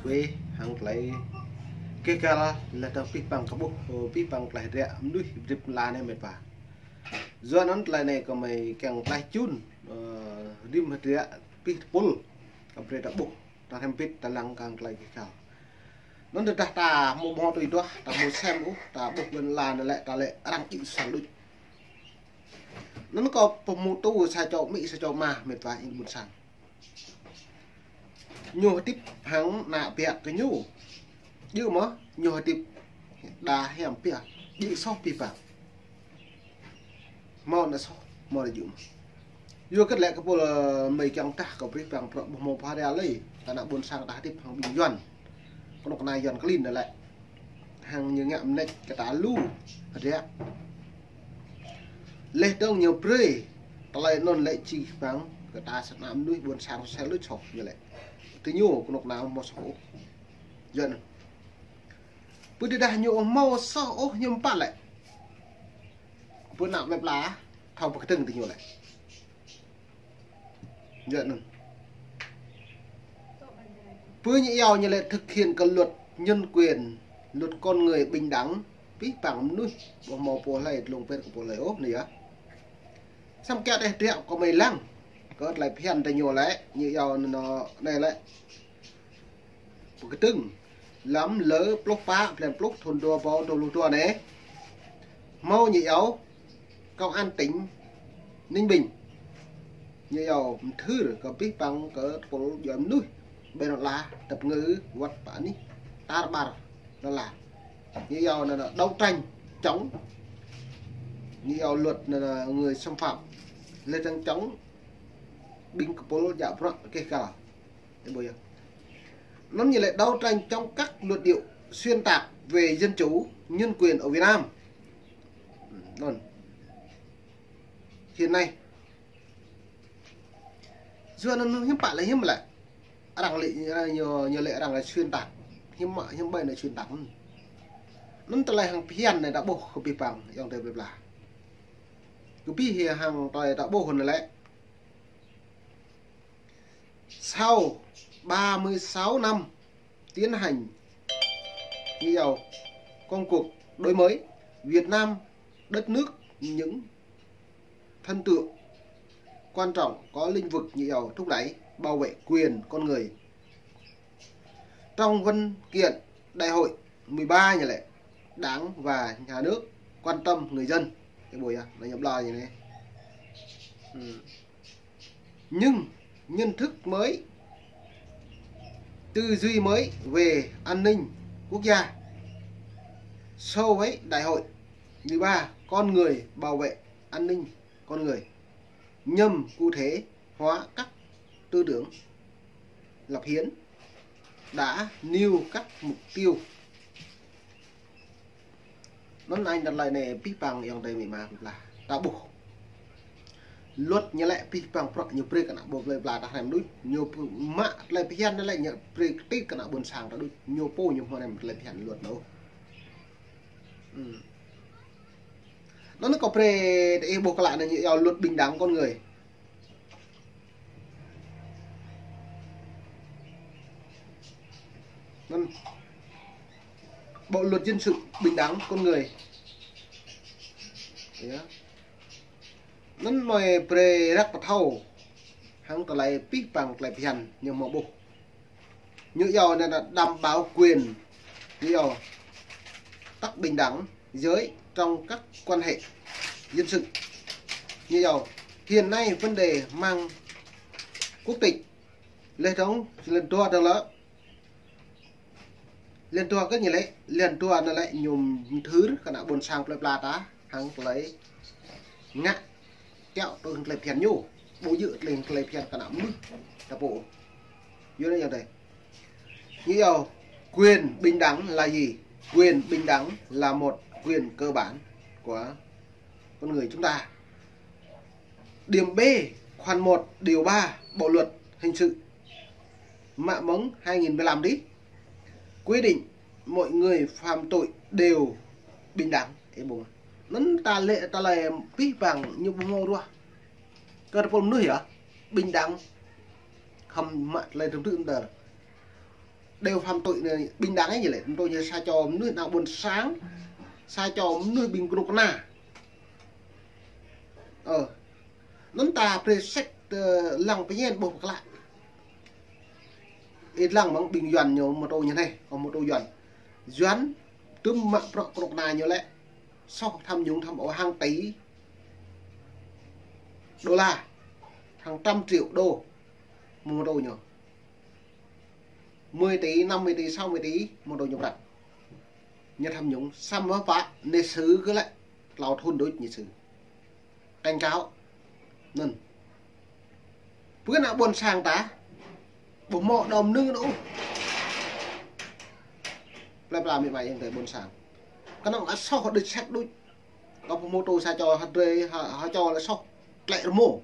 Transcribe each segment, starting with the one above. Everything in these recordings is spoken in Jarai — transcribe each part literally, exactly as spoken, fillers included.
Weh, hăng tơlơi keh kal, laih dơ̆ng pih pang kơƀuh, pih pang tơlơi hơdră mơnuih hơdip lăn anai mĕt wa. Yua anŭn tơlơi anai kơmơi kiăng tơlơi čun, ơ, rĭm hơdră pih tơpul, kơ brơi ta ƀuh, ta hrăm pĭt, ta lăng kơ tơlơi keh kal. Anŭn tơdah ta hmâo ƀơ̆ng tui duah, ta hmâo sem ôh, ta ƀuh ƀơi lăn anai lĕ, ta lĕ arăng djơ̆ săn đôč. Anŭn kâo pơhmutu sa čô amĭ sa čô ama mĕt wa ƀing ƀôn sang. Ñu hơdip hăng ană ƀiă kơ ñu. Djơ̆ mơ̆, ñu hơdip đa hiam pia, djơ̆ soh pih pang. Hmâo ană soh, hmâo ană djơ̆ mơ̆. Yua kơ lĕ kơ pul, ơ, mơi kiăng tah kơ pih pang prŏ ƀu hmâo phara lơi. Kơ ană ƀôn sang ta hơdip hăng ƀing Yuan. Kơnuk kơna Yuan klin anai lĕ. Hăng ñu ngă mơneč kơ ta lu hơdră. Laih dơ̆ng ñu brơi tơlơi anŭn lĕ čih pang kơ ta sat ană mơnuih ƀôn sang sel lu soh ñu lĕ. Tơ ñu kơnuk kơna hmâo soh ôh. Yua anŭn. Pơ tơdah ñu hmâo soh ôh ñu mơpă lĕ. Pơ ană mĕt wa thâo pơkơdơ̆ng tơ ñu lĕ. Yua anŭn. Pơ ñu iâu ñu lĕ thực hiện kơ luật nhân quyền, luật con người bình đẳng, pih pang mơnuih, ƀu hmâo pô hlơi, tlung pet kơ pô hlơi ôh, anai yơh. Samơ̆ kiăng đeh drăp kơ mơi lăng, kơ tơlơi phiăn tơ ñu lĕ, ñu iâu anŭn anai lĕ. Pơkơdơ̆ng, lăm lơ pluh pă, blan pluh, thun dua rơbâo dua pluh dua anai. Hmâo ñu iâu, Công an tỉnh Ninh Bình. Ñu iâu mơthưr kơ pih pang kơ tơpul djuai mơnuih. Ƀơi anŭn lĕ tơpă ngư wăt pơ anih tar ƀar anŭn lĕ. Ñu iâu anŭn đấu tranh chống. Ñu iâu luật anŭn người xâm phạm. Lĕ đang chống ƀing kơpul djă bruă keh kal. Ơ, ƀuh yơh. Anŭn ñu lĕ đấu tranh chống các luận điệu xuyên tạc về dân chủ, nhân quyền ở Việt Nam. Anŭn. Hiện nay. Yua anŭn hiư̆m pă lĕ hiư̆m lĕ. Arăng lĕ, ñu, ñu lĕ arăng lĕ xuyên tạc. Hiư̆m mă, hiư̆m ƀơi anai xuyên tạc. Anŭn tơlơi hăng phiăn anai ta ƀuh kơ pih pang, ayŏng adơi plơi pla. Kơ pih hăng tơlơi ta ƀuh anai lĕ. Sau ba mươi sáu năm tiến hành, ñu iâu, công cuộc đổi mới, Việt Nam, đất nước, những thành tựu quan trọng có lĩnh vực, ñu iâu, thúc đẩy bảo vệ quyền con người. Trong văn kiện Đại hội mười ba ñu lĕ, Đảng và Nhà nước quan tâm người dân. Ơ, ƀuh yơh, anai ñu ƀlŏr ñu anai. Ư. Nhưng nhận thức mới, tư duy mới về an ninh quốc gia so với Đại hội mười ba, con người, bảo vệ an ninh con người, nhằm cụ thể hóa các tư tưởng lập hiến đã nêu các mục tiêu. Anŭn anai tơlơi anai pih pang ayŏng adơi amĭ ama plơi pla. Ta ƀuh. Luật ñu lĕ pih pang prŏ ñu brơi kơ ană ƀôn plơi pla ta hrăm đôč. Ñu mă tơlơi phiăn anai lĕ ñu brơi kơtit kơ ană ƀôn sang ta đôč. Ñu pô ñu hmâo hrăm tơlơi phiăn luật anŭn. Ư. Anŭn kâo brơi tơ ih ƀuh klă anai ñu iâu luật bình đẳng con người. Anŭn, bộ luật dân sự bình đẳng con người. Yơh. Anŭn mơi brơi răk pơthâo hăng tơlơi pih pang tơlơi phiăn ñu hmâo ƀuh. Ñu iâu anai là đảm bảo quyền, ñu iâu, tắc bình đẳng giới trong các quan hệ dân sự. Ñu iâu hiện nay vấn đề mang quốc tịch, laih dơ̆ng, laih dua dơ̆ng lĕ, laih dua kơ ñu lĕ, laih dua anai lĕ ñu mơthưr kơ ană ƀôn sang plơi pla ta hăng tơlơi ngă kiaŏ tui tơlơi phiăn ñu. Ƀu djơ̆ tơlơi, tơlơi phiăn kơ ană mơnuih ta pô. Yua anŭn ayŏng adơi. Ñu iâu quyền bình đẳng là gì? Quyền bình đẳng là một quyền cơ bản của con người chúng ta. Điểm B, khoản một, điều ba Bộ luật hình sự mă mơ̆ng hai nghìn mười lăm đi, quy định mọi người phạm tội đều bình đẳng. Ơ, ƀuh. Anŭn tơlơi, tơlơi pih pang ñu ƀu hmâo ruah. Kơ tơpul mơnuih yơh, bình đẳng. Khŏm mă tơlơi trưng trưng đơr. Đeo phạm tội anai bình đẳng ñu lĕ, mơ̆ tui ñu sa čô mơnuih ană ƀôn sang, sa čô mơnuih ƀing kơnuk kơna. Ơ, anŭn ta brơi sĕk, ơ, lăng pơñen ƀuh pơklă. Ih lăng mơ̆ng ƀing Yuan ñu mơ̆ tui ñu anai, kơ mơ̆ tui Yuan. Yuan tŭm mă prăk kơnuk kơna ñu lĕ, soh tham nhũng tham ô hàng tỷ đô la, hàng trăm triệu đô, mơ̆ tui ñu. Mười tỷ, năm mươi tỷ, sáu mươi tỷ, mơ̆ tui ñu prăk. Ñu tham nhũng, samơ̆ pă, anai sư̆ kơ lĕ, klâo thun đôč ñu sư̆. Cảnh cáo. Anŭn. Pơ ană ƀôn sang ta, ƀu hmâo đom nưng nô. Plơi pla mĭ mai yang tơi ƀôn sang. Kơnơ̆ng ăt soh đôč sĕk đôč. Kơ pơhmutu sa čô hơdrơi, ha, ha čô lĕ soh tlĕ rơmô.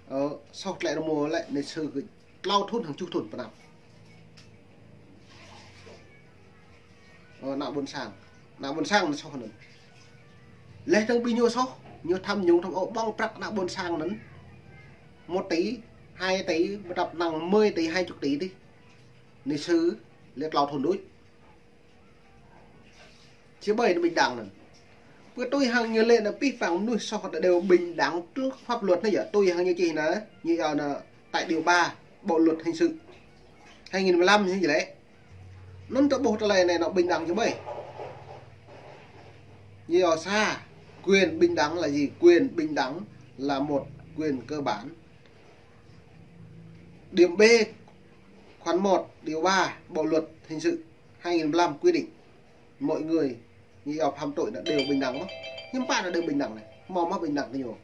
Ơ, soh tlĕ rơmô lĕ anai sư̆ kơ klâo thun hăng tơjuh thun pơnăp. Ơ, ană ƀôn sang. Ană ƀôn sang anŭn soh anŭn. Leh tơ̆ng ƀing ñu soh, ñu tham nhũng tham ô ƀơ̆ng prăk ană ƀôn sang anŭn. Một tỷ, hai tỷ, mơ̆ tăp năng mười tỷ, hai chục tỷ dih. Anai sư̆, lĕ klâo thun đôč. Či ƀơi anŭn bình đẳng anŭn. Pơ tui hăng ñu lĕ anŭn pih păng mơnuih soh ta đều bình đẳng trước pháp luật anŭn yơh. Tui hăng ñu čih anŭn, ñu yua anŭn tại điều ba Bộ luật hình sự hai nghìn mười lăm ñu lĕ. Anŭn ta ƀuh tơlơi anai anŭn bình đẳng či ƀơi. Ñu yua sa, quyền bình đẳng là gì? Quyền bình đẳng là một quyền cơ bản. Điểm B, khoản một, điều ba Bộ luật hình sự hai nghìn mười lăm quy định mọi người, ñu yua phạm tội là đều bình đẳng mơ̆. Hiư̆m pă là đều bình đẳng anai? Hmâo mơ̆ bình đẳng kơ ñu?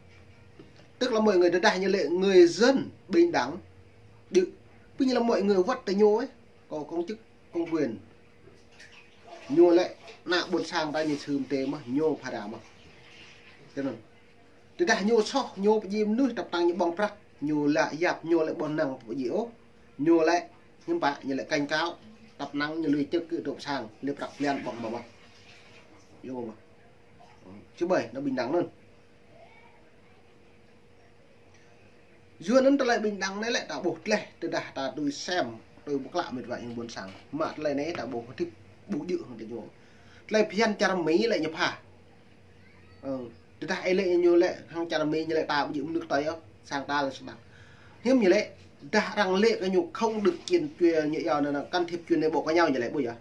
Tức là mọi người, tơdah ñu lĕ người dân bình đẳng. Chứ, ƀing ñu lĕ mọi người wăt tơ ñu ơi, có công chức, công quyền. Ñu lĕ ană ƀôn sang ta ñu sư̆ mơ̆ tê mơ̆, ñu phara mơ̆. Tui anŭn. Tơdah ñu soh, ñu pơjing mơnuih tăp năng ñu ƀơ̆ng prăk, ñu lăi yap, ñu lĕ ƀu năng pơjing ôh. Ñu lĕ, hiư̆m pă, ñu lĕ cảnh cáo, tăp năng ñu lui chức kơ tơ̆ sang, lui prăk blan ƀơ̆ng mơ̆ mơ̆. Yua mơ̆. Či ƀơi, anŭn bình đẳng anŭn. Yua anŭn tơlơi bình đẳng anai lĕ ta ƀuh tleh, tơdah ta tui sem, tui pơklă mĕt wa yang ƀôn sang. Mă tơlơi anai ta ƀuh hơdip ƀu djơ̆ hăng tơ ñu. Tơlơi phiăn čar Mi lĕ ñu pha. Ơ, tơdah ih lĕ ñu lĕ hăng čar Mi ñu lĕ ta ƀu djơ̆ mơ̆ng nước Tây ôh, sang ta lĕ sang ta. Hiư̆m ñu lĕ, tơdah arăng lĕ kơ ñu không được chuyện chuyện ñu yua anŭn can thiệp chuyện nội bộ của nhau ñu lĕ ƀu yơh.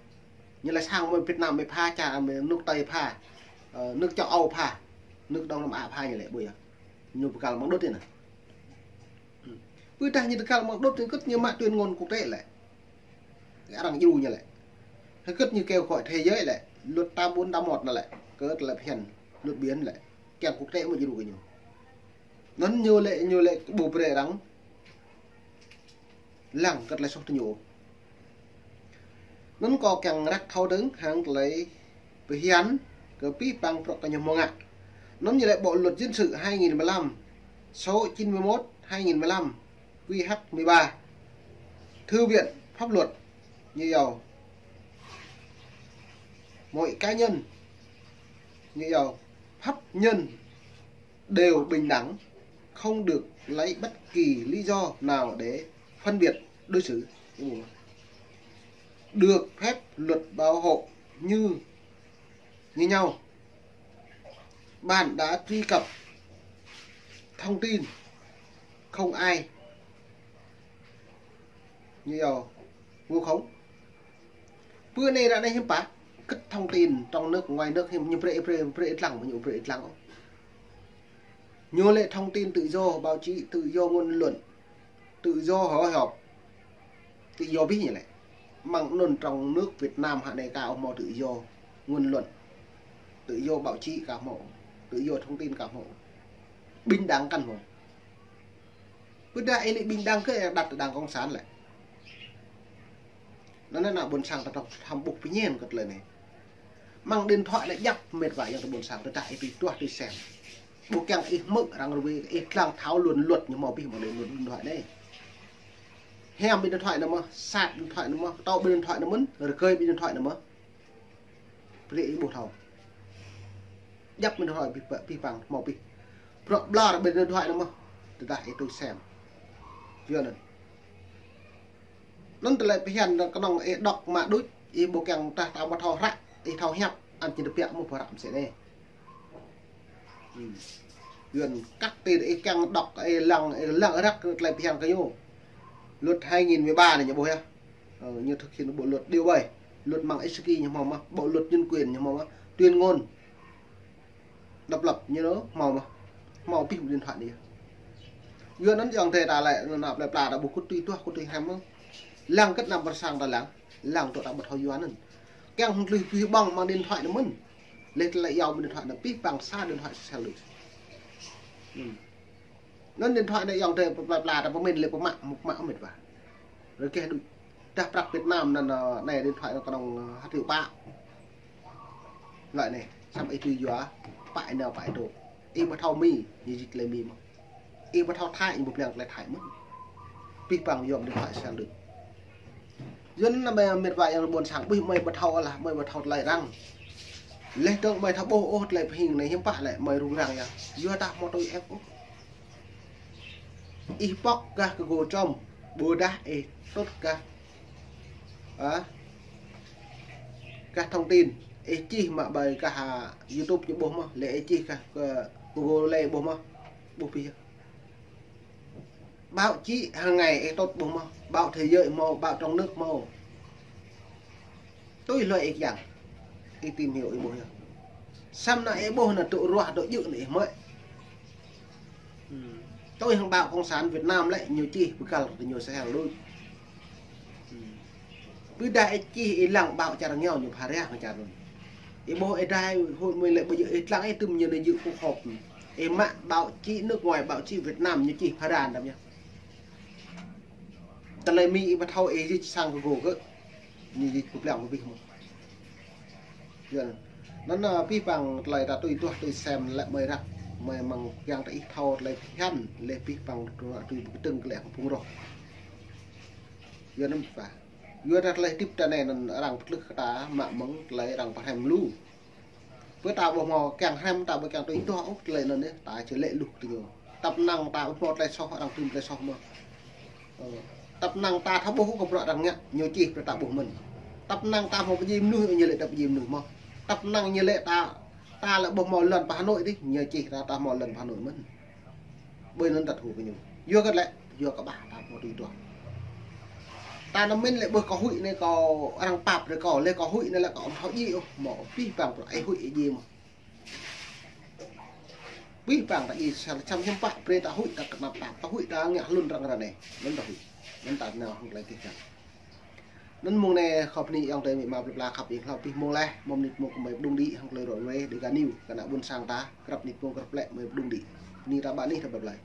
Ñu lĕ sang mơ̆ Việt Nam mơ̆ pha, čar mơ̆ nước Tây pha, ơ, nước châu Âu pha, nước Đông Nam Á pha ñu lĕ ƀu yơh. Ñu pơkăl mơ̆ng đŭt anai. Ƀu tah ñu tơkăl mơ̆ng đŭt, hơgĕt ñu mă tuyên ngôn quốc tế lĕ. Kơ arăng djru ñu lĕ. Hơgĕt ñu kêu gọi thế giới lĕ. Luật tám bốn tám một anŭn lĕ. Kơ tơlơi phiăn, luật biển lĕ. Kiăng quốc tế mơ̆ djru kơ ñu. Anŭn ñu lĕ, ñu lĕ ƀu brơi arăng lăng kơ tơlơi soh tơ ñu. Anŭn kâo kiăng răk thâo dơ̆ng hăng tơlơi phiăn kơ pih păng prăk kơ ñu hmâo ngă. Anŭn ñu lĕ Bộ luật dân sự hai nghìn mười lăm, số chín mươi mốt hai nghìn mười lăm, quy hắc mười ba. Thư viện pháp luật ñu yua. Mỗi cá nhân ñu yua. Pháp nhân đều bình đẳng, không được lấy bất kỳ lý do nào để phân biệt đối xử. Được phép luật bảo hộ như, như nhau. Bạn đã truy cập thông tin không ai, như yua, vu khống. Pơ anai ră anai hiư̆m pă, hơgĕt thông tin trong nước, ngoài nước hiư̆m ñu brơi, brơi, brơi ih lăng, ñu brơi ih lăng. Ñu lĕ thông tin tự do báo chí, tự do ngôn luận, tự do hội họp, tự do abih ñu lĕ. Mơ̆ng anŭn trong nước Việt Nam hă anai ka hmâo tự do ngôn luận, tự do báo chí ka hmâo, tự do thông tin ka hmâo. Bình đẳng kăn hmâo. Ƀu dah ih lĕ bình đẳng kơ ih đặt đảng cộng sản lĕ. Anŭn ană ƀôn sang ta tŏk hăm ƀuh pơñen kơ tơlơi anai. Mơ̆ng điện thoại anai djăp mĕt wa yang tơ ƀôn sang ta dah ih tui tuah tui sem. Ƀu kiăng ih hmư̆ arăng rơwê, ih lăng thâo luăn luật ñu hmâo abih mơ̆ng điện, điện thoại anai. Hiam ƀing điện thoại anŭn mơ̆, sat điện thoại anŭn mơ̆, tŏ ƀing điện thoại anŭn mơ̆n, rơgơi ƀing điện thoại anŭn mơ̆. Brơi ih ƀuh thâo. Djăp ƀing điện thoại pih, pih păng hmâo abih. Prăk blar ƀing điện thoại anŭn mơ̆. Tơdah ih tui sem. Yua anŭn. Anŭn tơlơi phiăn kơnơ̆ng ih dŏ mă đôč, ih ƀu kiăng tah ta ƀu thâo hră, ih thâo hiăp, ăn či tơbiă mơ̆ ƀu hră mơsĕ anai. Hmm. Yuan kăk ti ih kiăng dŏ, ih lăng, ih lăng răk tơlơi phiăn kơ ñu. Luật hai nghìn mười ba anai ñu ƀuh yơh. Ờ, ñu thực hiện bộ luật điều bảy, luật mạng ích kỷ ñu hmâo mơ̆, bộ luật nhân quyền ñu hmâo mơ̆, tuyên ngôn độc lập ñu hmâo mơ̆, hmâo pih điện thoại anai. Yuan anŭn yŏng tê ta lĕ, nă plơi pla ta ƀu kŭt tui tuah, kŭt tui hrăm mơ̆. Lăng kơ̆t năm ƀôn sang ta lăng, lăng tŏ ta ƀu thâo yua anŭn. Kiăng hăng tơlơi pih ƀơ̆ng mă điện thoại anŭn mơ̆n. Leh tơlơi yua mă điện thoại anŭn pih păng sa điện thoại sel đôč. Hmm. Anŭn điện thoại anai yŏng tê plơi pla ta pơmĭn lĕ pơmă, mŭk mă mĕt wa. Rơkeh đôč. Tah prăk Việt Nam anŭn, anai điện thoại anŭn kơnơ̆ng, ơ, ha triệu pă. Lơi anai, samơ̆ ih tui yua, pă ih nao pă ih dŏ. Ih ƀu thâo Mi, ñu jik lĕ Mi mơ̆n. Ih ƀu thâo Thái, ih ƀu pliăng lĕ Thái mơ̆n. Pih păng yua mă điện thoại sel đôč. Yuan anŭn mĕt wa yŏng ƀôn sang ƀuh mơi ƀu thâo lah, mơi ƀu thâo tơlơi arăng. Leh dơ̆ng mơi thâo ƀuh ôh tơlơi pơhing anai hiư̆m pă lĕ mơi rŭng răng yơh. Yua ta hmâo tui ĕp ôh. Ih pŏk gah Google Chrome, ƀôdah ih tŭt gah, ah, gah thông tin, ih čih mă ƀơi gah, ah, YouTube ñu ƀuh mơ̆, lĕ ih čih gah kơ Google lĕ ƀuh mơ̆, ƀuh pih yơh. Báo chí hàng ngày ih tŭt ƀuh mơ̆, báo thế giới hmâo, báo trong nước hmâo. Tui hlơi ih kiăng, ih tìm hiểu ih ƀuh yơh. Samơ̆ anai ih ƀuh anai tŭ ruah tŭ jư̆ anai ih mơi. Hmm. Tui hăng báo cộng sản Việt Nam lĕ ñu čih pơkăl tơ ñu sel đôč. Hmm. Ƀôdah ih čih ih lăng báo čar rơngiao ñu phara hăng čar anŭn. Ih ƀuh ih dai hŭt mơi lĕ ƀu djơ̆ ih lăng ih tŭm ñu anai jư̆ kơ hŏp. Ih mă báo chí nước ngoài, báo chí Việt Nam ñu čih phara đăm yơh. Tơlơi Mi ih ƀu thâo ih jik sang kơ Google kơ. Ñu jik ƀu pliăng ƀu pih mơ̆n. Yua anŭn, ơ, pih păng tơlơi ta tui tuah tui sem lĕ mơi răk, mơi mơ̆ng kiăng ta ih thâo tơlơi phiăn, leh pih păng tui ƀu kơtơ̆ng kơ lĕ hăng phung roh. Yua anŭn pă. Yua ta tơlơi hơdip ta anai anŭn arăng pơtlưh kơ ta mă mơ̆ng tơlơi arăng pơhrăm lu. Bơ ta ƀu hmâo kiăng hrăm, ta ƀu kiăng tui tuah ôh tơlơi anŭn yơh, ta či lĕ luh tơ ñu. Tăp năng ta ƀu hmâo tơlơi soh, arăng tŭm tơlơi soh mơ̆. Ơ, tăp năng ta thâo ƀuh kơ bruă arăng ngă, ñu čih brơi ta ƀuh mơ̆n. Tăp năng ta hmâo pơdjai mơnuih, ñu lĕ ta pơdjai mơnuih mơ̆. Tăp năng ñu lĕ ta, ta lĕ ƀu hmâo lŏn pơ Hà Nội dih, ñu čih ta, ta hmâo lŏn pơ Hà Nội mơ̆n. Ƀơi anŭn ta thâo kơ ñu. Yua kơ lĕ, yua kơ ƀah ta hmâo tui tuah. Ta anŭn mĭn lĕ ƀơi kâo huĭ anai kâo arăng pap brơi kâo, lĕ kâo huĭ anai lĕ kâo ƀu thâo djai ôh, hmâo pih păng bruă ih huĭ ih djai mơ̆. Pih păng ta djai sel čăm hiư̆m pă brơi ta huĭ ta kơnăp ta, ta huĭ ta ngă hlŭn arăng ră anai. Anŭn ta huĭ. Anŭn ta nao hăng tơlơi tih čang. Anŭn mông anai khŏp ni yŏng tơi mĭ ma plơi pla khăp ih hlâo pih mông leh, mơ̆ng mơnit mông kơ mơi pơdŏng đĭ hăng tơlơi ră ruai Dega News, kơ ană ƀôn sang ta, krăp mơnit mông krăp lĕ mơi pơdŏng đĭ. Ni ta ƀă anih ta ƀai blai.